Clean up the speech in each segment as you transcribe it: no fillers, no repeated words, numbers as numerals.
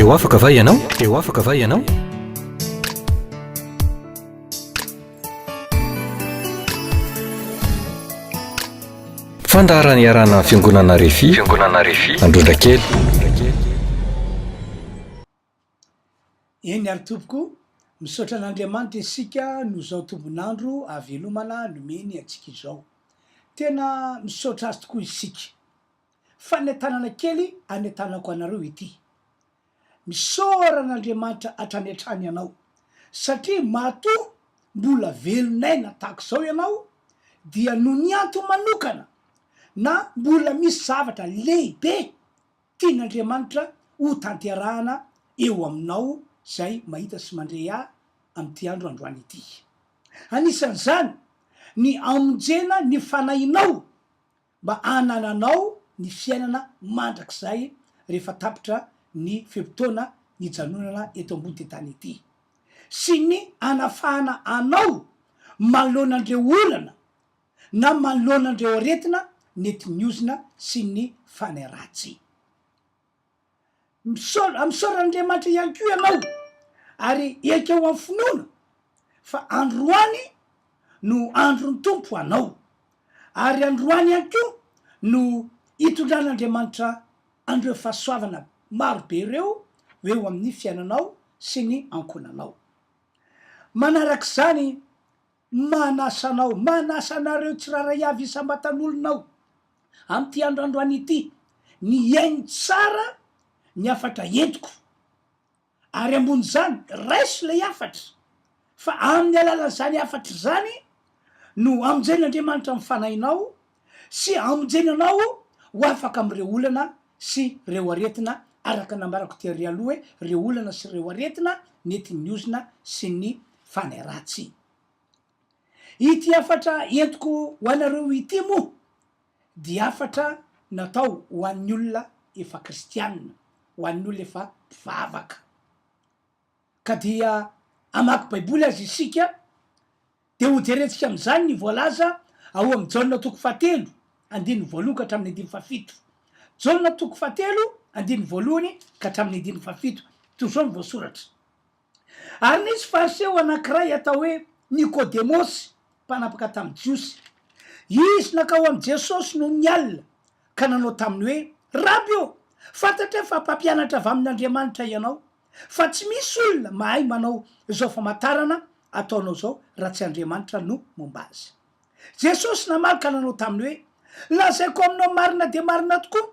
Te ho afaka va ianao? Te ho afaka va ianao? Fandaharana iarahana amin'ny Fiangonana Refi, Fiangonana Refi, Androndrakely. Eny ary tompoko, misaotra an'Andriamanitra isika noho izao tombon'andro hahavelomana nomeny antsika izao. Tena misaotra Azy tokoa isika. Fanentanana kely anentanako anareo ity. Misaora an'Andriamanitra hatrany hatrany ianao satria matoa mbola velon'aina tahaka izao ianao dia noho ny antony manokana na mbola misy zavatra lehibe tian'Andriamanitra ho tanterahana eo aminao izay mahita sy mandre ahy amin'ity andro androany ity. Anisan'izany ny hamonjena ny fanahinao mba hanananao ny fiainana mandrakizay rehefa tapitra ny fe-potoana nijanonana eto ambony tany ity, sy ny hanafahana anao manoloana an'ireo olana na manoloana an'ireo aretina nentin'ny ozona sy ny fanahy ratsy. Misaora, misaora an'Andriamanitra ihany koa ianao ary ekeo amin'ny finoana fa androany no andron'ny Tompo ho anao ary androany ihany koa no hitondran'Andriamanitra an'ireo fahasoavana maro be ireo ho eo amin'ny fiainanao sy ny ankohonanao. Manarak'izany, Manasa anao, manasa anareo tsirairay avy isam-batan'olona aho, amin'ity andro androany ity, ny hihaino tsara ny hafatra entiko. Ary ambonin'izany, raiso ilay hafatra, fa amin'ny alalan'izany hafatra izany no hamonjen'Andriamanitra ny fanahinao sy hamonjeny anao ho afaka amin'ireo olana sy ireo aretina, araka ny nambarako tery aloha hoe ireo olana sy ireo aretina nentin'ny ozona sy ny fanahy ratsy. Ity hafatra entiko ho anareo ity moa dia hafatra natao ho an'ny olona efa kristianina, ho an'ny olona efa mpivavaka. Ka dia hamaky baiboly aza isika dia hojerentsika amin'izany ny voalaza ao amin'ny Jaona toko fahatelo andininy voalohany ka hatramin'ny andininy fahafito. Jaona toko fahatelo andininy voalohany ka hatramin'ny andininy fahafito. Toy izao no voasoratra. Ary nisy Fariseo anankiray atao hoe Nikodemosy, mpanapaka tamin'ny Jiosy. Izy nankao amin'i Jesosy nony ny alina, ka nanao taminy hoe, Raby ô, fantatray fa mpampianatra avy amin'Andriamanitra ianao, fa tsy misy olona mahay manao izao famantarana ataonao izao raha tsy Andriamanitra no momba azy. Jesosy namaly ka nanao taminy hoe, Lazaiko aminao marina dia marina tokoa,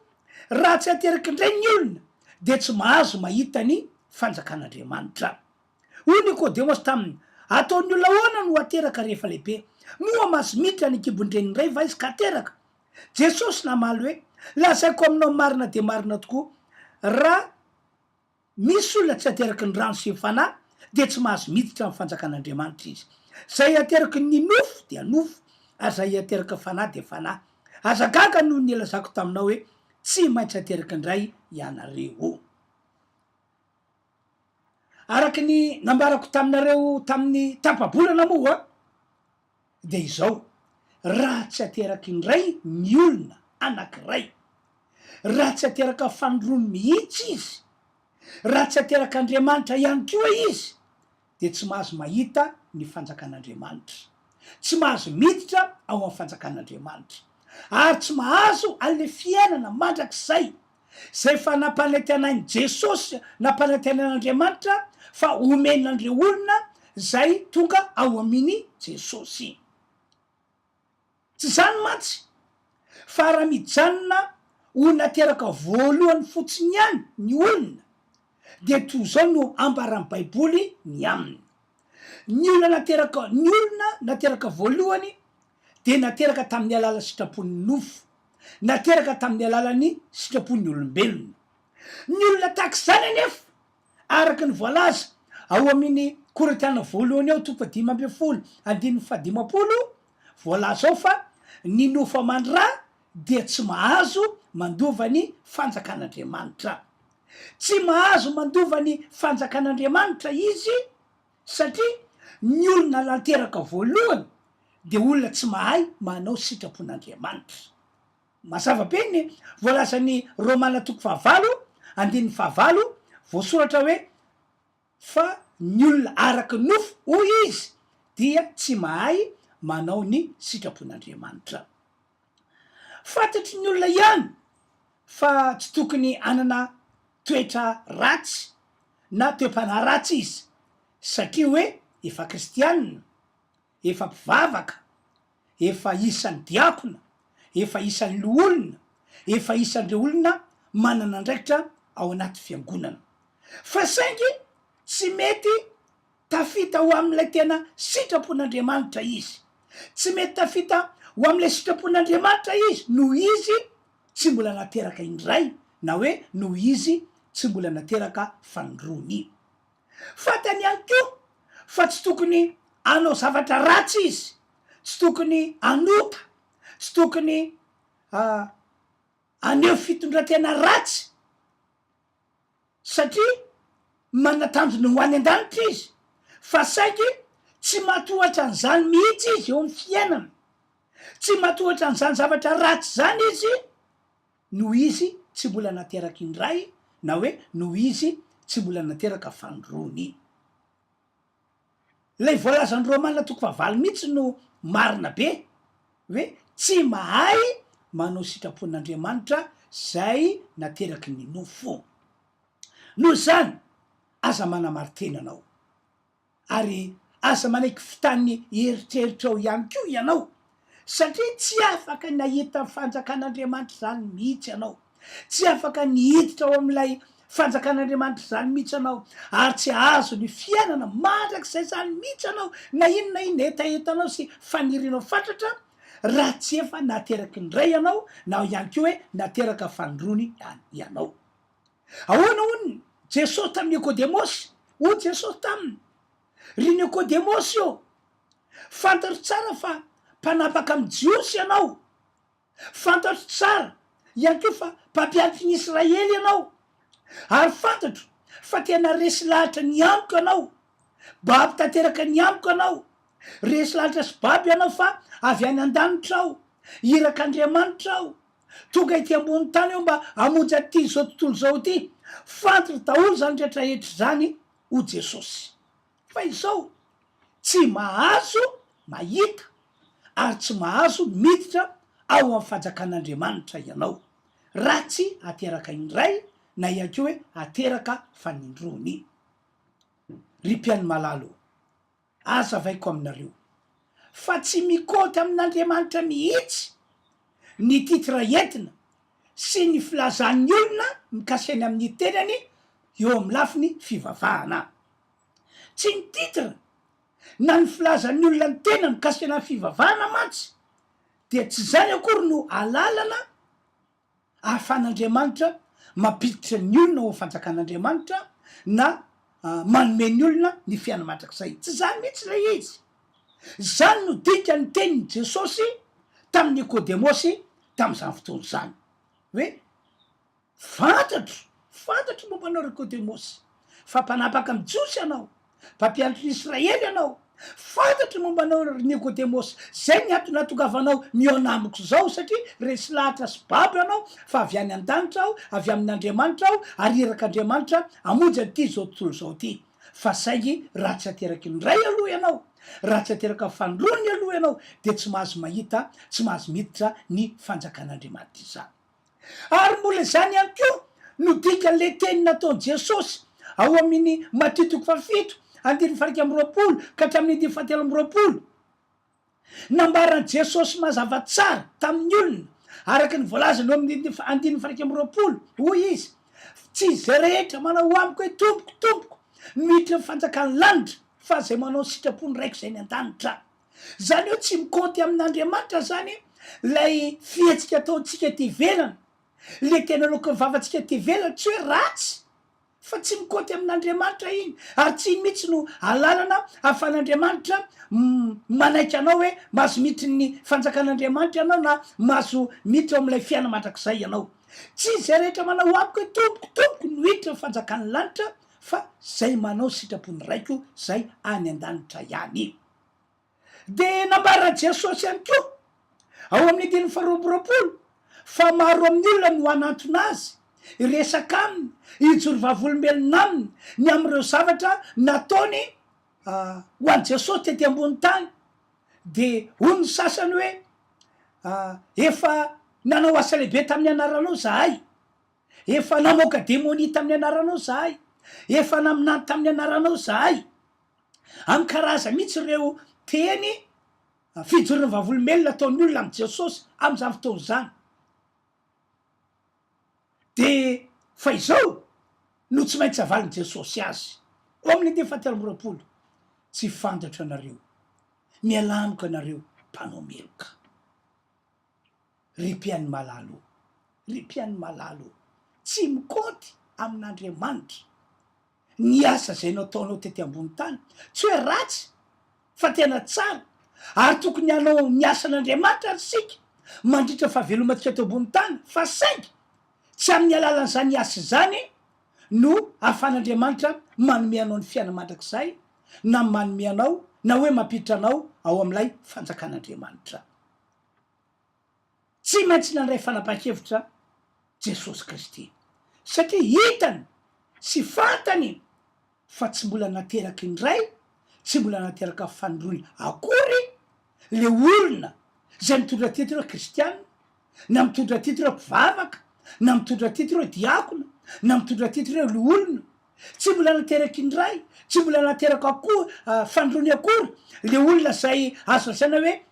raha tsy ateraky indray ny olona, dia tsy mahazo mahita ny fanjakan'Andriamanitra. Hoy Nikodemosy taminy, Ataon'ny olona ahoana no hateraka rehefa lehibe? Moa mahazo miditra any an-kibon-dreniny indray va izy ka hateraka? Jesosy namaly hoe, Lazaiko aminao marina dia marina tokoa, raha Misy olona tsy ateraky ny rano sy ny fanahy dia tsy mahazo miditra amin'ny fanjakan'Andriamanitra izy. Izay ateraky ny nofo dia nofo ary izay ateraky ny fanahy dia fanahy. Aza gaga noho ny nilazako taminao hoe tsy maintsy ateraka indray ianareo. Araka ny nambarako taminareo tamin'ny tapa-bolana moa dia izao, raha tsy ateraka indray ny olona anankiray, raha tsy ateraka fanindroany mihitsy izy, raha tsy aterak'Andriamanitra ihany koa izy, dia tsy mahazo mahita ny fanjakan'Andriamanitra, tsy mahazo miditra ao amin'ny fanjakan'Andriamanitra, ary tsy mahazo an'ilay fiainana mandrakizay Izay efa nampanantenain'i Jesosy, nampanantenain'Andriamanitra fa homena an'ireo olona izay tonga ao amin'i Jesosy. Tsy izany mantsy, fa raha mijanona ho nateraka voalohany fotsiny ihany ny olona, dia toy izao no ambaran'ny Baiboly ny aminy, Ny olona nateraka, ny olona nateraka voalohany dia nateraka tamin'ny alalan'ny sitrapon'ny nofo, nateraka tamin'ny alalan'ny sitrapon'ny olombelona. Ny olona tahaka izany anefa, araka ny voalaza ao amin'ny Korintiana voalohany ao toko fahadimy ambin'ny folo andininy fahadimampolo, voalaza ao fa ny nofo aman-dra dia tsy mahazo mandova ny fanjakan'Andriamanitra. Tsy mahazo mandova ny fanjakan'Andriamanitra izy Satria ny olona nanteraka voalohany dia olona tsy mahay manao sitrapon'Andriamanitra. Mazava be ny voalazan'ny Romana toko fahavalo andininy fahavalo, voasoratra hoe fa ny olona araka ny nofo, hoy izy, dia tsy mahay manao ny sitrapon'Andriamanitra. Fantatry ny olona ihany fa tsy tokony hanana toetra ratsy na toe-panahy ratsy izy, satria hoe efa kristianina, efa mpivavaka, efa isan'ny diakona, efa isan'ny loholona, efa isan'ireo olona manana andraikitra ao anaty fiangonana. Fa saingy tsy mety tafita ho amin'ilay tena sitrapon'Andriamanitra izy. Tsy mety tafita ho amin'ilay sitrapon'Andriamanitra izy noho izy tsy mbola nateraka indray na hoe noho izy tsy mbola nateraka fanindroany. Fantany ihany koa fa tsy tokony hanao zavatra ratsy izy, tsy tokony hanota, tsy tokony haneho fitondran-tena ratsy satria manana tanjona ho any an-danitra izy, fa saingy tsy matohatra an'izany mihitsy izy eo amin'ny fiainana. Tsy matohatra an'izany zavatra ratsy izany izy noho izy tsy mbola nateraka indray na hoe noho izy tsy mbola nateraka fanindroany. Ilay voalazan'ny Romana toko fahavalo mihitsy no marina be hoe tsy mahay manao sitrapon'Andriamanitra izay nateraky ny nofo. Noho izany, aza manamari-tena anao. Ary aza manaiky fitan'ny eritreritrao ihany koa ianao, satria tsy afaka ny hahita ny fanjakan'Andriamanitra izany mihitsy ianao. Tsy afaka ny hiditra ao amin'ilay fanjakan'Andriamanitra izany mihitsy ianao, ary tsy hahazo ny fiainana mandrakizay izany mihitsy ianao, na inona na inona hetahetanao sy fanirianao fatratra, raha tsy efa nateraky ny Ray ianao, na ihany koa hoe nateraka fanindroany ianao. Ahoana hono Jesosy tamin'i Nikodemosy? Hoy Jesosy taminy, Ry Nikodemosy ô, fantatro tsara fa mpanapaka amin'ny Jiosy ianao. Fantatro tsara ihany koa fa mpampianatry ny Israely ianao. Ary fantatro fa tena resy lahatra ny amiko ianao. Babo tanteraka ny amiko ianao. Resy lahatra sy babo ianao fa avy any an-danitra aho. Irak'Andriamanitra aho. Tonga ety ambony tany aho mba hamonjy an'ity izao tontolo izao ity. Fantatro daholo izany rehetrarehetra izany, hoy Jesosy. Fa izao, tsy mahazo mahita ary tsy mahazo miditra ao amin'ny fanjakan'Andriamanitra ianao, raha tsy ateraka indray na ihany koa hoe ateraka fanindroany. Ry mpihaino malala ô! Azavaiko aminareo fa tsy mikaonty amin'Andriamanitra mihitsy ny titre entina sy ny filazan'ny olona mikasika ny amin'ny tenany eo amin'ny lafiny fivavahana. Tsy ny titre na ny filazan'ny olona ny tenany mikasika ny fivavahana mantsy dia tsy izany akory no alalana ahafahan'Andriamanitra mampiditra ny olona ao amin'ny fanjakan'Andriamanitra na manome ny olona ny fiainana mandrakizay. Tsy izany mihitsy ilay izy. Izany no dikan'ny tenin'i Jesosy tamin'i Nikodemosy tamin'izany fotoana izany, hoe, Fantatro, fantatro momba anao ry Nikodemosy, fa mpanapaka amin'ny Jiosy ianao, Mpampianatry ny Israely ianao. Fantatro ny momba anao ry Nikodemosy. Izay ny antony nahatongavanao mihaona amiko izao, satria resy lahatra sy babo ianao fa avy any an-danitra aho, avy amin'Andriamanitra aho, ary irak'Andriamanitra hamonjy an'ity izao tontolo izao ity. Fa saingy raha tsy ateraky ny Ray aloha ianao, raha tsy ateraka fanindroany aloha ianao, dia tsy mahazo mahita, tsy mahazo miditra ny fanjakan'Andriamanitra izany. Ary mbola izany ihany koa no dikan'ilay teny nataon'i Jesosy ao amin'ny Matio toko fahafito, andininy faha-21 ka hatramin'ny andininy faha-23. Nambaran'i Jesosy mazava tsara tamin'ny olona, araka ny voalazany eo amin'ny andininy faha-21, hoy Izy, Tsy izay rehetra manao amiko hoe, Tompoko, Tompoko, no hiditra ny fanjakan'ny lanitra, fa izay manao ny sitrapon'ny Raiko izay any an-danitra. Zany hoe tsy mikaonty amin'Andriamanitra zany lay fihetsika ataontsika ety ivelany, le tena aloaky ny vavantsika ety ivelany, tsy hoe ratsy fa tsy mikaonty amin'Andriamanitra iny, ary tsy iny mihitsy no alalana ahafahan'Andriamanitra manaiky anao hoe mahazo miditry ny fanjakan'Andriamanitra ianao na mahazo miditra ao amin'ilay fiainana mandrakizay ianao. Tsy izay rehetra manao amiko hoe Tompoko, Tompoko no hiditra ny fanjakan'ny lanitra fa zay manao sitrapon'ny Raiko zay any an-danitra ihany. Dia nambaran'i Jesosy ihany koa ao amin'ny andininy faharoa amby roapolo fa maro amin'ny olona no hanantona azy. hiresaka aminy, hijoro vavolombelona aminy ny amin'ireo zavatra nataony ho an'i Jesosy tety ambony tany. Dia hoy ny sasany hoe, Efa nanao asa lehibe tamin'ny anaranao izahay. Efa namoaka demonia tamin'ny anaranao izahay. Efa naminany tamin'ny anaranao izahay. Amin'ny karazany mihitsy ireo teny fijoroana vavolombelona ataon'ny olona amin'i Jesosy amin'izany fotoana izany. Dia fa izao no tsy maintsy avalin'i Jesosy azy. Ao amin'ny andininy fahatelo amby 20, Tsy fantatro anareo, mialà amiko ianareo mpanao meloka. Ry mpihaino malala ô, ry mpihaino malala ô, tsy mikaonty amin'Andriamanitra ny asa izay nataonao tety ambony tany, tsy hoe ratsy fa tena tsara, ary tokony hanao ny asan'Andriamanitra ary isika mandritra ny fahavelomantsika eto ambony tany, fa saingy tsy amin'ny alalan'izany asa izany no ahafahan'Andriamanitra manome anao ny fiainana mandrakizay na manome anao na hoe mampiditra anao ao amin'ilay fanjakan'Andriamanitra. Tsy maintsy nandray fanapahan-kevitra Jesosy Kristy, satria hitany sy fantany fa tsy mbola nateraka indray, tsy mbola nateraka fanindroany akory le olona izay mitondra titre hoe kristiana, na mitondra titre hoe mpivavaka, na mitondra titre hoe diakona, na mitondra titre hoe loholona. Tsy mbola nateraka indray, tsy mbola nateraka akory fanindroany akory le olona izay azo lazaina hoe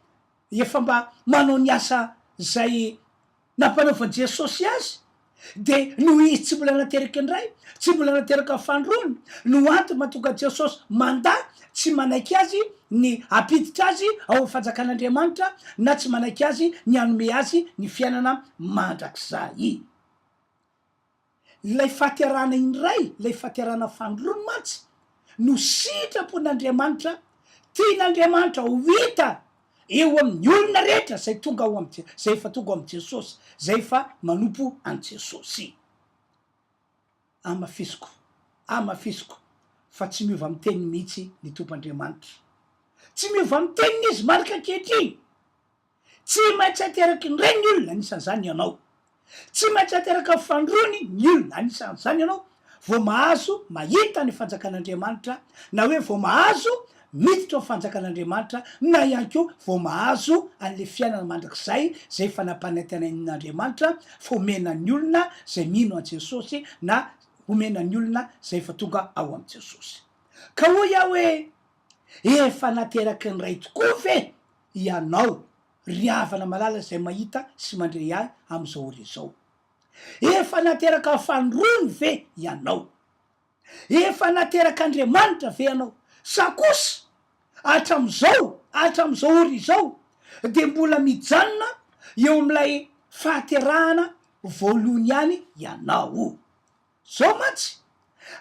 efa mba manao ny asa izay nampanaovan'i Jesosy azy, dia noho izy tsy mbola nateraka indray, tsy mbola nateraka fanindroany, no antony mahatonga an'i Jesosy mandà tsy manaiky azy ny hampiditra azy ao amin'ny fanjakan'Andriamanitra, na tsy manaiky azy ny hanome azy ny fiainana mandrakizay. Ilay fahaterahana indray, ilay fahaterahana fanindroany mantsy no sitrapon'Andriamanitra, tian'Andriamanitra ho hita eo amin'ny olona rehetra izay tonga ao amin'i, izay efa tonga ao amin'i Jesosy, izay efa manompo an'i Jesosy. Hamafisiko, hamafisiko fa tsy miova amin'ny teniny mihitsy ny Tompo Andriamanitra. Tsy miova amin'ny teniny Izy marika ankehitriny. Tsy maintsy ateraky ny reny ny olona, anisan'izany ianao. Tsy maintsy ateraka fandroany ny olona, anisan'izany ianao, vao mahazo mahita ny fanjakan'Andriamanitra, na hoe vao mahazo miditra ao fanjakan'Andriamanitra, na ihany koa vao mahazo an'ilay fiainana mandrakizay izay efa nampanantenain'Andriamanitra fa homena ny olona izay mino an'i Jesosy na homena ny olona izay efa tonga ao amin'i Jesosy. Ka hoy aho hoe, efa nateraky ny Ray tokoa ve Ianao, ry havana malala izay mahita sy mandre ahy amin'izao ora izao. Efa nateraka fanindroany ve ianao? Efa naterak'Andriamanitra ve ianao? Sa kosa, hatramin'izao, hatramin'izao ora izao, dia mbola mijanona eo amin'ilay fahaterahana voalohany ihany ianao? Zao mantsy,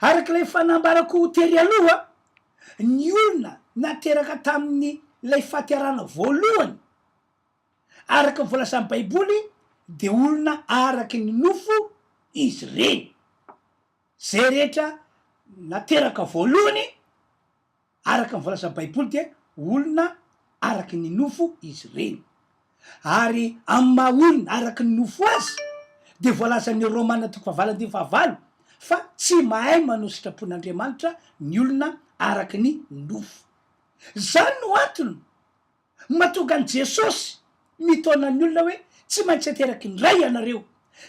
araka ilay efa nambarako tery aloha, ny olona nateraka tamin'ny ilay fahaterahana voalohany, araka ny voalazan'ny baiboly, dia olona araka ny nofo izy ireny. Zay rehetra nateraka voalohany Araka ny voalazan'ny Baiboly dia olona araka ny nofo izy ireny. Ary amin'ny maha olona araka ny nofo azy dia voalazan'ny Romana toko fahavalo andininy fahavalo fa tsy mahay manao sitrapon'Andriamanitra ny olona araka ny nofo. Izany no antony Mahatonga an'i Jesosy mitaona ny olona hoe, Tsy maintsy ateraky ny Ray ianareo,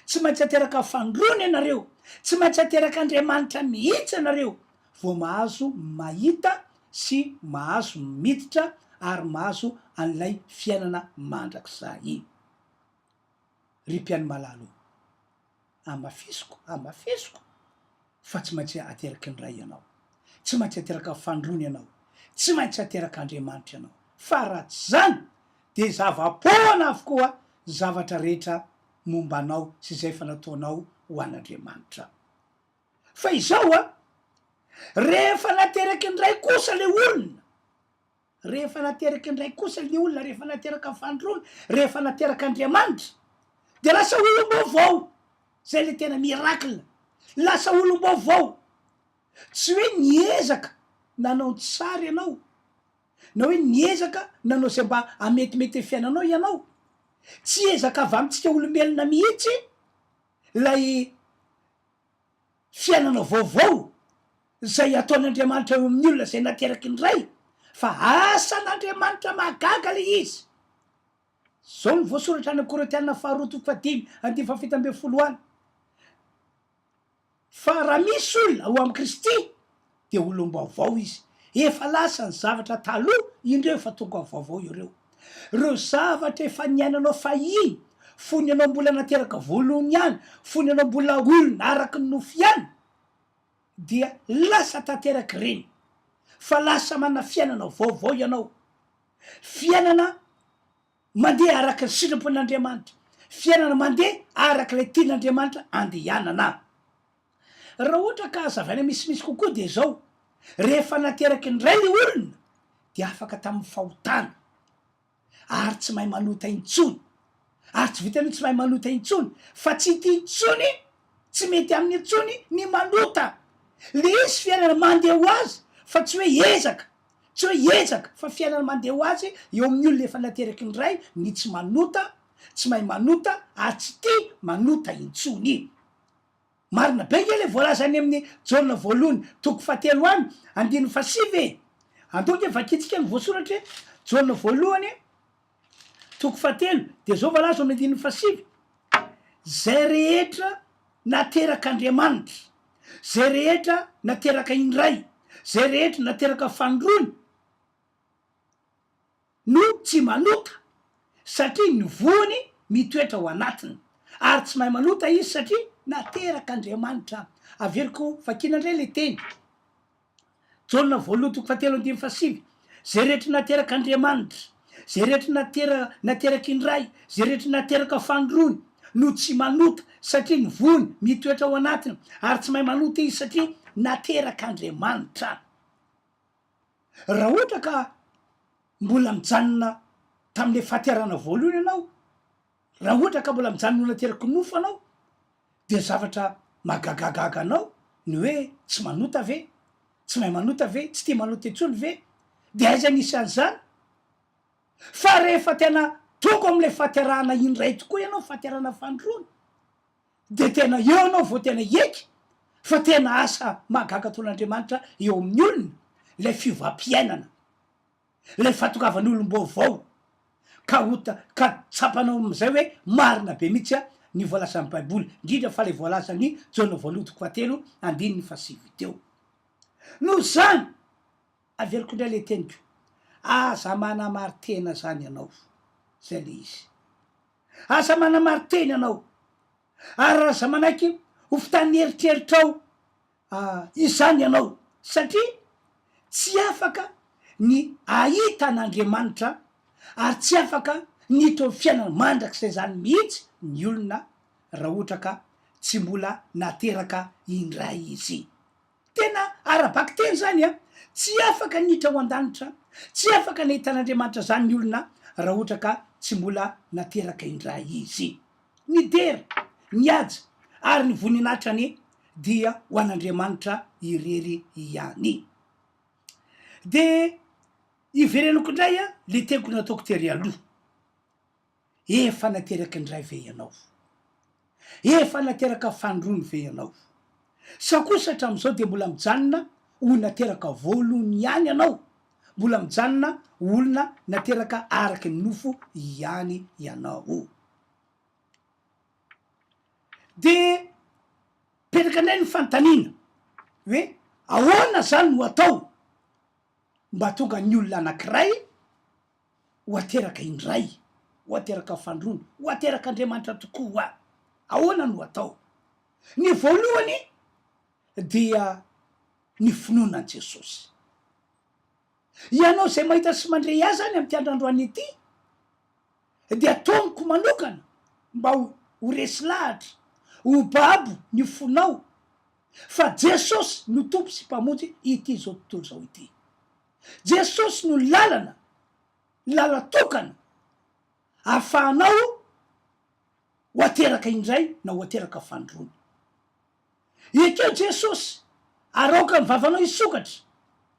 tsy maintsy ateraka fanindroany ianareo, tsy maintsy aterak'Andriamanitra mihitsy ianareo vao mahazo mahita sy mahazo miditra ary mahazo an'ilay fiainana mandrakizay. Ry mpihaino malala ô, hamafisiko, hamafisiko fa tsy maintsy ateraky ny Ray ianao, tsy maintsy ateraka fanindroany ianao, tsy maintsy aterak'Andriamanitra ianao, fa raha tsy izany dia zava-poana avokoa ny zavatra rehetra momba anao sy izay efa nataonao ho an'Andriamanitra. Fa izao an, rehefa nateraky ny Ray kosa ilay olona, Rehefa nateraky ny Ray kosa ny olona, rehefa nateraka fanindroany, rehefa nateraka Andriamanitra, dia lasa olom-baovao. Zay le tena miracle. Lasa olom-baovao. Tsy hoe niezaka nanao ny tsara ianao, na hoe niezaka nanao izay mba hametimety ny fiainanao ianao. Tsy ezaka avy amintsika olombelona mihitsy ilay. fiainana vaovao izay ataon'Andriamanitra eo amin'ny olona izay nateraky ny Ray, fa asan'Andriamanitra mahagaga ilay izy. Izao no voasoratra any Korintiana faharoa toko fahadimy andininy fahafito ambin'ny folo any, Fa raha misy olona ao amin'i Kristy dia olom-baovao izy, efa lasa ny zavatra taloha, indreo efa tonga vaovao ireo. Ireo zavatra efa niainanao fahiny, fony ianao mbola nateraka voalohany ihany, fony ianao mbola olona araka ny nofo ihany, dia lasa tanteraka ireny, fa lasa manana fiainana vaovao ianao, fiainana mandeha araka ny sitrapon'Andriamanitra, fiainana mandeha araka ilay tian'Andriamanitra andehanana. Raha ohatra ka hazavaina misimisy kokoa dia izao, rehefa nateraky ny Ray ilay olona dia afaka tamin'ny fahotana ary tsy mahay manota intsony, ary tsy vitan'ny hoe tsy mahay manota intsony fa tsy tia intsony, tsy mety aminy intsony ny manota. Ilay izy fiainana mandeha ho azy fa tsy hoe ezaka, Tsy hoe ezaka fa fiainana mandeha ho azy eo amin'ny olona efa nateraky ny Ray ny tsy manota, tsy mahay manota ary tsy tia manota intsony. Marina be nge le voalaza any amin'ny Jaona voalohony toko fahatelo any andininy fahasivy e! Andao nge vakintsika ny voasoratra e! Jaona voalohany toko fahatelo dia zao voalaza ao amin'ny andininy fahasivy, Zay rehetra naterak'Andriamanitra, zay rehetra nateraka indray, zay rehetra nateraka fanindroany no tsy manota, satria ny voany mitoetra ao anatiny, ary tsy mahay manota izy satria naterak'Andriamanitra. Averiko vakiana indray le teny. Jaona voalohany toko fahatelo andininy fahasivy, Izay rehetra naterak' Andriamanitra, izay rehetra natera nateraka indray, izay rehetra nateraka fanindroany, no tsy manota, satria ny voany mitoetra ao anatiny, ary tsy mahay manota izy satria naterak' Andriamanitra. Raha ohatra ka mbola mijanona tamin'ilay fahaterahana voalohany ianao, Raha ohatra ka mbola mijanona ho nateraky ny nofo anao dia zavatra mahagagagaga anao ny hoe tsy manota ve? Tsy mahay manota ve? Tsy tia manota intsony ve? Dia aiza nisy an'izany? Fa rehefa tena tonga amin'ilay fahaterahana indray tokoa ianao, fahaterahana fanindroany, dia tena eo ianao vao tena hieky fa tena asa mahagaga ataon'Andriamanitra eo amin'ny olona ilay fiovam-piainana. Ilay fahatongavan'ny olom-baovao ka ho ka tsapanao amin'izay hoe marina be mihitsy ny voalazan'ny Baiboly, indrindra fa ilay voalazan'i Jaona voalohany toko fahatelo andininy fahasivy teo. Noho izany, averiko indray ilay teniko, aza manamari-tena izany ianao. Izay ilay izy. Aza manamari-tena ianao, ary aza manaiky ho fitanin'ny eritreritrao izany ianao satria tsy afaka ny ahita an'Andriamanitra ary tsy afaka ny hita eo fiainana mandrakizay izany mihitsy ny olona raha ohatra ka tsy mbola nateraka indray izy. Tena ara-bakiteny izany an! Tsy afaka ny hiditra ao an-danitra, tsy afaka ny hahita an'Andriamanitra izany ny olona raha ohatra ka tsy mbola nateraka indray izy. Ny dera, ny haja ary ny voninahitra anie dia ho an'Andriamanitra irery ihany. De iverenako indray le teniko nataoko tery aloha. Efa nateraka indray ve ianao? Efa nateraka fanindroany ve ianao? Sa kosa hatramin'izao dia mbola mijanona ho nateraka voalohany ihany ianao? Mbola mijanona ho olona nateraka araka ny nofo ihany ianao? Dia mipetraka indray ny fanontaniana hoe ahoana izany no atao mba hahatonga ny olona anankiray ho ateraka indray, ho ateraka fandroana, ho aterak'Andriamanitra tokoa? Ahoana no atao? Ny voalohany dia ny finoana an'i Jesosy. Ianao izay mahita sy mandre ahy izany amin'ity andro androany ity dia ataoniko manokana mba ho resy lahatra, ho babo ny fonao fa Jesosy no Tompo sy Mpamonjy ity izao tontolo izao ity. Jesosy no lalana, lala-tokana ahafahanao ho ateraka indray na ho ateraka fanindroany. Ekeo Jesosy ary aoka ny vavanao hisokatra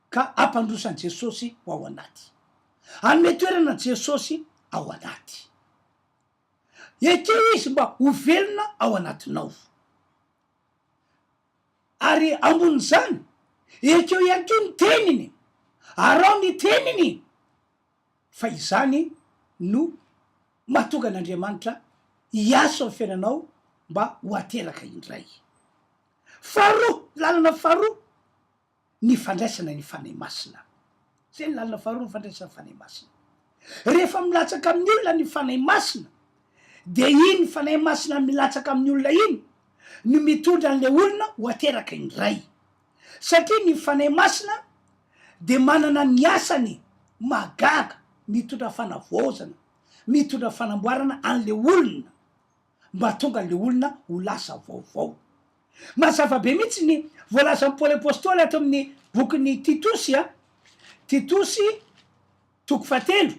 ka hampandroso an'i Jesosy ho ao anaty. Hanome toerana an'i Jesosy ao anaty. Ekeo Izy mba ho velona ao anatinao. Ary ambonin'izany, ekeo ihany koa ny teniny, araho ny teniny, fa izany no mahatonga an'Andriamanitra hiasa ao amin'ny fiainanao mba ho ateraka indray. Faharoa, lalana faharoa, ny fandraisana ny Fanahy Masina. Izay ny lalana faharoa, ny fandraisana ny Fanahy Masina. Rehefa milatsaka amin'ny olona ny Fanahy Masina, dia iny Fanahy Masina milatsaka amin'ny olona iny no mitondra an'ilay olona ho ateraka indray. Satria ny Fanahy Masina dia manana ny asany mahagaga mitondra fanavaozana, mitondra fanamboarana an'ilay olona mba hahatonga an'ilay olona ho lasa vaovao. Mazava be mihitsy ny voalazan'i Paoly Apostoly ato amin'ny bokin'i Titosy a, Titosy toko fahatelo,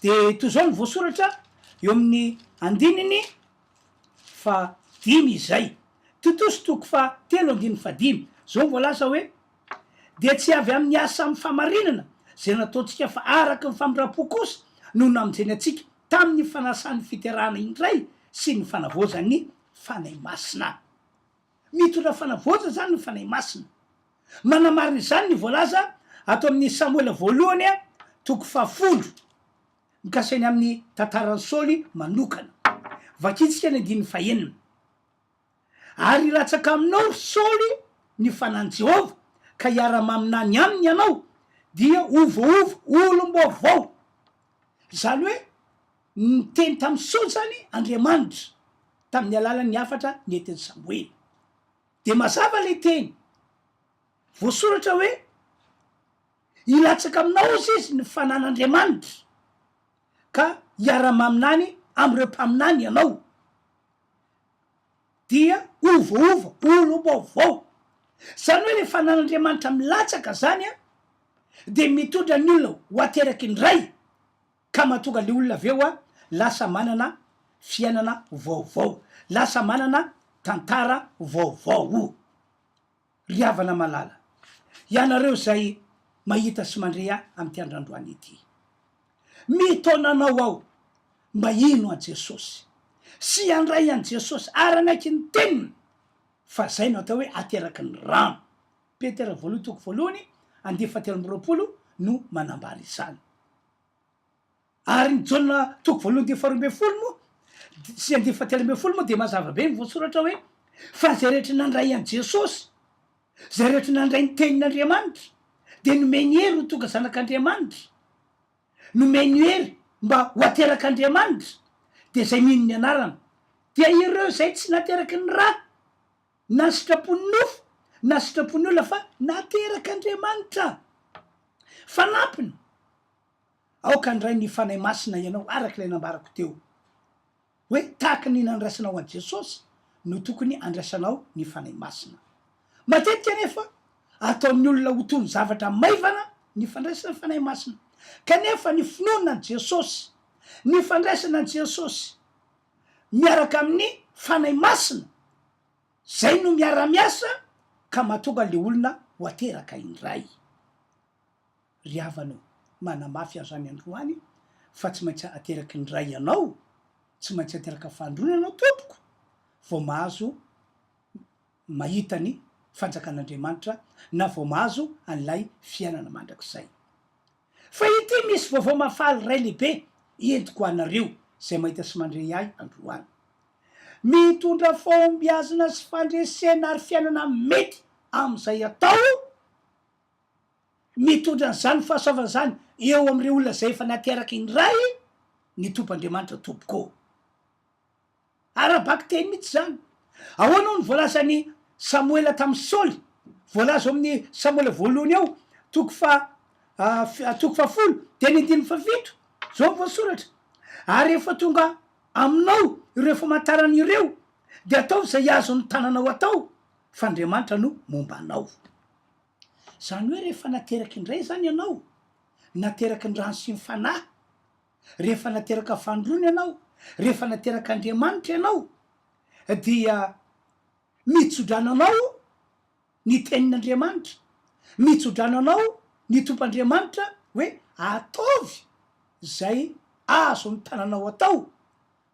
dia toy izao no voasoratra eo amin'ny andininy fahadimy izay. Titosy toko fahatelo andininy fahadimy, izao no voalaza hoe, Dia tsy avy amin'ny asa amin'ny fahamarinana izay nataontsika fa araka ny famindram-po kosa no namonjeny antsika tamin'ny fanasan'ny fiterahana indray sy ny fanavaozan'ny Fanahy Masina. Mitondra fanavaozana izany ny Fanahy Masina. Manamarina izany ny voalaza ato amin'ny Samoela voalohany toko fahafolo, mikasika ny amin'ny tantaran'i Saoly manokana. Vakintsika ny andininy fahenina. Ary hilatsaka aminao, ry Saoly, ny Fanahin'i Jehovah, ka hiara-maminany aminy ianao, dia ho voaova olom-baovao. Izany hoe niteny tamin'i Saoly izany Andriamanitra, tamin'ny alalan'ny hafatra nentin'i Samoela. Dia mazava ilay teny voasoratra hoe, Hilatsaka aminao, hozy izy, ny Fanahin'Andriamanitra, ka hiara-maminany amin'ireo mpaminany ianao. Dia ovaova, olom-baovao. Izany hoe ilay Fanahin'Andriamanitra milatsaka izany an, dia mitondra ny olona ho ateraky ny Ray, ka mahatonga ilay olona avy eo an, lasa manana fiainana vaovao, lasa manana tantara vaovao. Ry havana malala, ianareo izay mahita sy mandre ahy amin'ity andro androany ity, mitaona anao aho mba hino an'i Jesosy sy handray an'i Jesosy ary hanaiky ny teniny fa izay no atao hoe ateraky ny rano. Petera voalohany toko voalohany andiany fahatelo 23 no manambara izany. Ary ny Jaona toko voalohany andininy faharoa moa sy andininy fahatelo 13 moa dia mazava be ny voasoratra hoe fa izay rehetra nandray an'i Jesosy, izay rehetra nandray ny tenin'Andriamanitra dia nomeny hery ho tonga zanak'Andriamanitra, nomeny hery mba ho aterak'Andriamanitra, dia izay mino ny anarany, dia ireo izay tsy nateraky ny ra na ny sitrapon'ny nofo na sitrapon'ny olona fa naterak'Andriamanitra. Fanampiny. Aoka handray ny Fanahy Masina ianao araka ilay nambarako teo hoe tahaka ny nandraisanao an'i Jesosy no tokony andraisanao ny Fanahy Masina. Matetika anefa ataon'ny olona ho toy ny zavatra maivana ny fandraisana ny Fanahy Masina. Kanefa ny finoana an'i Jesosy, ny fandraisana an'i Jesosy miaraka amin'ny Fanahy Masina, zay no miara-miasa ka mahatonga le olona ho ateraka indray. Ry havana ô, manamafy aho izany androany fa tsy maintsy ateraky ny Ray ianao, tsy maintsy ateraka fahandroana ianao tompoko vao mahazo mahita ny fanjakan'Andriamanitra na vao mahazo an'ilay fiainana mandrakizay. Fa ity misy vaovao mahafaly iray lehibe entiko ho anareo izay mahita sy mandre ahy androany. Mitondra fahombiazana sy fandresena ary fiainana mety amin'izay atao, Mitondra an'izany fahasoavana izany eo amin'ireo olona izay efa nateraky ny Ray ny Tompo Andriamanitra Tompoko. Ara-bakiteny mihitsy izany. Ahoana hono voalazan'i Samoela tamin'i Saoly? Voalaza ao amin'ny Samoela voalohany ao, toko faha toko fahafolo, dia ny andininy fahafito. Izao no voasoratra, Ary rehefa tonga aminao ireo famantarana ireo, dia ataovy izay azon'ny tananao atao, fa Andriamanitra no momba anao. Izany hoe rehefa nateraky indray izany ianao, nateraky ny rano sy ny fanahy, rehefa nateraka fandroana ianao, rehefa naterak'Andriamanitra ianao, dia mitsodrano anao ny tenin'Andriamanitra, mitsodrano anao ny Tompo Andriamanitra hoe ataovy izay azon'ny tananao atao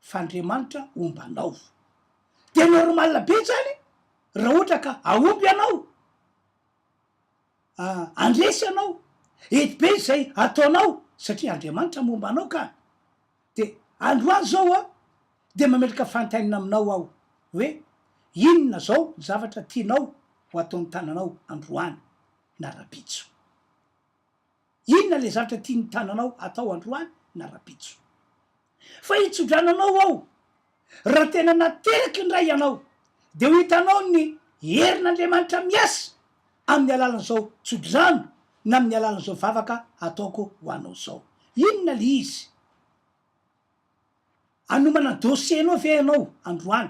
fa Andriamanitra homba anao. Dia normal be izany raha ohatra ka ahomby ianao. handresy ianao, hety be izay ataonao satria Andriamanitra momba anao ka. De androany zao a, de mametraka fanontaniana aminao aho hoe inona zao ny zavatra tianao ho ataon'ny tananao androany na rapitso? Inona le zavatra tian'ny tananao atao androany na rapitso? Fa hitsodrano anao aho, raha tena nateraky indray ianao, dia ho hitanao ny herin'Andriamanitra miasa amin'ny alalan'izao tsodrano na amin'ny alalan'izao vavaka ataoko ho anao izao. Inona le izy? Hanomana dossier-nao ve ianao androany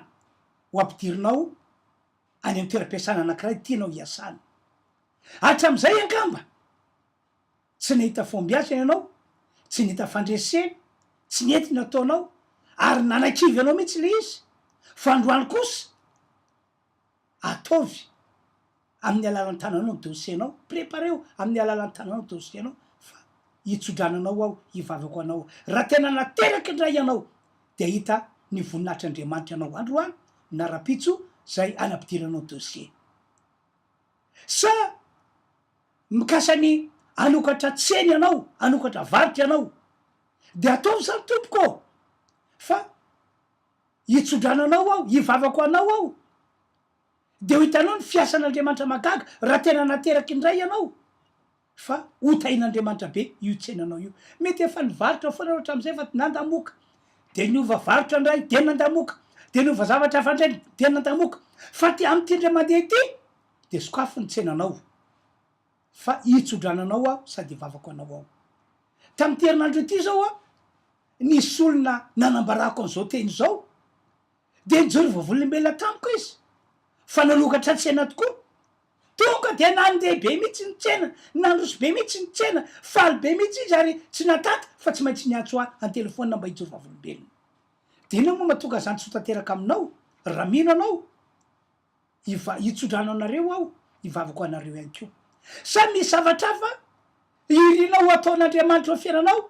ho ampidirinao any amin'ny toeram-piasana anankiray tianao hiasana? Hatramin'izay angamba Tsy nahita fahombiazana ianao, tsy nahita fandresena, tsy nety ny nataonao, ary nanakivy anao mihitsy ilay izy. Fa androany kosa, ataovy amin'ny alalan'ny tananao ny dossier-nao, prepareo amin'ny alalan'ny tananao ny dossier-nao fa hitsodrano anao aho, hivavaka ho anao aho. Raha tena nateraka indray ianao, dia hahita ny voninahitr'Andriamanitra ianao androany na rahampitso izay hanampidiranao dossier. Sa mikasa ny hanokatra tsena ianao, hanokatra varotra ianao, dia ataovy izany tompoko ô! Fa hitsodrano anao aho, hivavaka ho anao aho, dia ho hitanao ny fiasan'Andriamanitra mahagaga raha tena nateraky indray ianao. Fa ho tahin'Andriamanitra be io tsenanao io. Mety efa nivarotra foana ianao hatramin'izay fa nandamoka. Dia niova varotra indray, dia nandamoka. Dia niova zavatra hafa indray, dia nandamoka. Fa ty amin'ity indray mandeha ity, dia sokafy ny tsenanao. Fa hitsodrano anao aho sady hivavaka ho anao aho. Tamin'ity herinandro ity izao aho, nisy olona nanambarako an'izao teny izao. Dia nijoro vavolombelona tamiko izy fa nanokatra tsena tokoa. Tonga dia nandeha be mihitsy ny tsena, nandroso be mihitsy ny tsena, faly be mihitsy izy ary tsy natanty fa tsy maintsy niantso ahy an-telefaonina mba hijoro vavolombelona. Dia inona moa mahatonga izany tsy ho tanteraka aminao raha mino anao? Hiva, hitsodrano anareo aho, hivavaka ho anareo ihany koa. Sa misy zavatra hafa irinao ho ataon'Andriamanitra eo amin'ny fiainanao?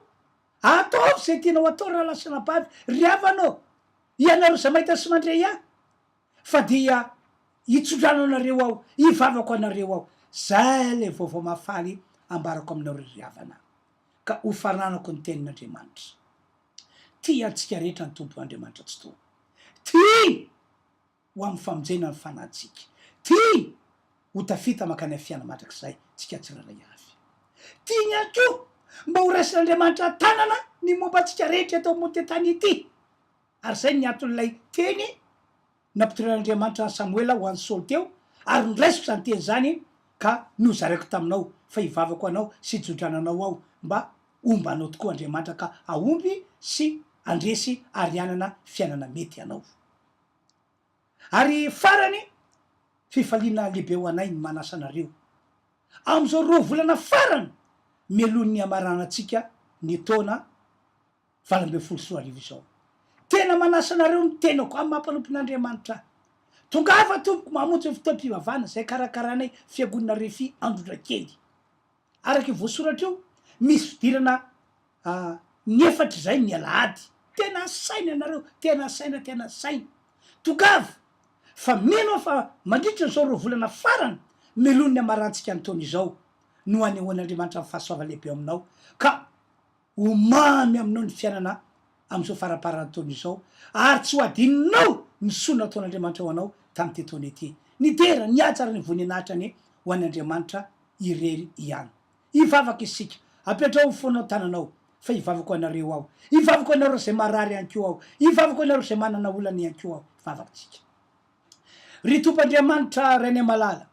Ataovy izay tianao atao rahalahy sy anabavy, ry havana ô! Ianareo izay mahita sy mandre ahy, fa dia hitsodrano anareo aho, hivavako anareo aho. Izay ilay vaovao mahafaly ambarako aminareo ry havana, ka hofaranako ny tenin'Andriamanitra. Tia antsika rehetra ny Tompo Andriamanitra Tsitoha. Tiany ho amin'ny famonjena ny fanahintsika. Tiany ho tafita mankany amin'ny fiainana mandrakizay tsika tsirairay avy. Tiany ihany koa mba ho raisin'Andriamanitra an-tanana ny momba antsika rehetra eto ambony tany ity. Ary izay ny anton'ilay teny nampitorian'Andriamanitra an'i Samoela ho an'i Saoly teo, ary noraisiko izany teny izany ka nozaraiko taminao, fa hivavaka ho anao sy hijodrana anao aho, mba homba anao tokoa Andriamanitra ka hahomby sy handresy ary hanana fiainana mety ianao. Ary farany, fifaliana lehibe ho anay ny manasa anareo amin'izao roa volana farany mialohan'ny hamaranantsika ny taona 2018 izao. Tena manasa anareo ny tenako amin'ny maha mpanompon'Andriamanitra ahy. Tongava tompoko mamonjy ny fotoam-pivavahana izay karakaranay Fiangonana Refi Androndrakely. Araka io voasoratra io, misy fidirana ny efatra izay ny alahady. Tena asaina ianareo, tena asaina, tena asaina. Tongava fa mino aho fa mandritra izao roa volana farany mialoha ny hamarantsika ny taona izao no hanehoan'Andriamanitra ny fahasoavany lehibe ao aminao ka Ho mamy aminao ny fiainana amin'izao faramparan'ny taona izao, ary tsy ho adinonao ny soa nataon'Andriamanitra ho anao tamin'ity taona ity. Ny dera, ny haja ary ny voninahitra anie ho an' Andriamanitra irery ihany. Hivavaka isika. Apetraho ny fonao tananao, fa hivavaka ho anareo aho. Hivavaka ho anareo izay marary ihany koa aho. Hivavaka ho anareo izay manana olana ihany koa aho. Hivavaka isika. Ry Tompo Andriamanitra Rainay malala,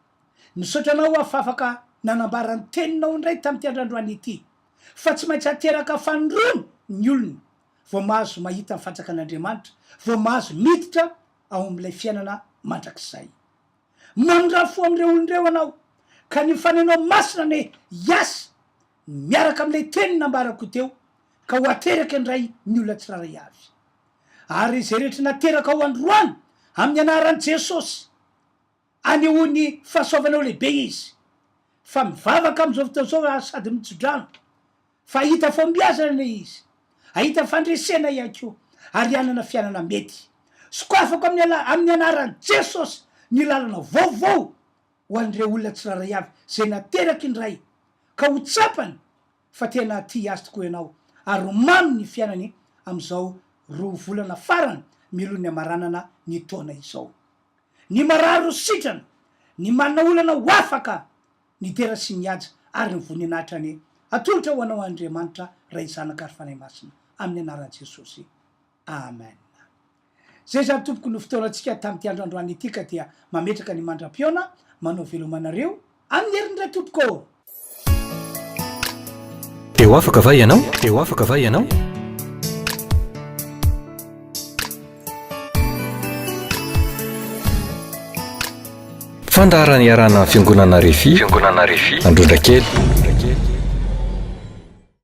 misaotra Anao aho fa afaka nanambara ny Teninao indray tamin'ity andrandroany ity, fa tsy maintsy ateraka fanindroany ny olona vao mahazo mahita ny fanjakan'Andriamanitra, vao mahazo miditra ao amin'ilay fiainana mandrakizay. Mamindrà fo amin'ireo olona ireo Ianao, ka ny Fanahinao Masina anie hiasa miaraka amin'ilay Teny nambarako teo, ka ho ateraka indray ny olona tsirairay avy. Ary izay rehetra nateraka ao androany amin'ny anaran'i Jesosy, anehoany fahasoavanao lehibe izy, fa mivavaka amin'izao fotoana izao aho sady mitsodrano, fa hahita fahombiazana anie izy, hahita fandresena ihany koa, ary hanana fiainana mety. Sokafako amin'ny ala, amin'ny anaran'i Jesosy ny lalana vaovao. ho an'ireo olona tsirairay avy izay nateraka indray ka ho tsapany fa tena tia azy tokoa ianao ary ho mamy ny fiainany amin'izao roa volana farany mialoha ny hamaranana ny taona izao. Ny marary ho sitrana, ny manana olana ho afaka, ny dera sy ny haja ary ny voninahitra anie atolotra ho anao Andriamanitra Ray Zanaka ary Fanahy Masina amin'ny anaran'i Jesosy. Amen. Zay zany tompoko no fotoanantsika tamin'ity andro androany ity ka dia mametraka ny mandra-pihaona manao veloma anareo amin'ny heriny indray tompoko ô! Dia ho afaka va ianao? Dia ho afaka va ianao? Fandaharana iarahana amin'ny Fiangonana Refi, Fiangonana Refi, Androndrakely.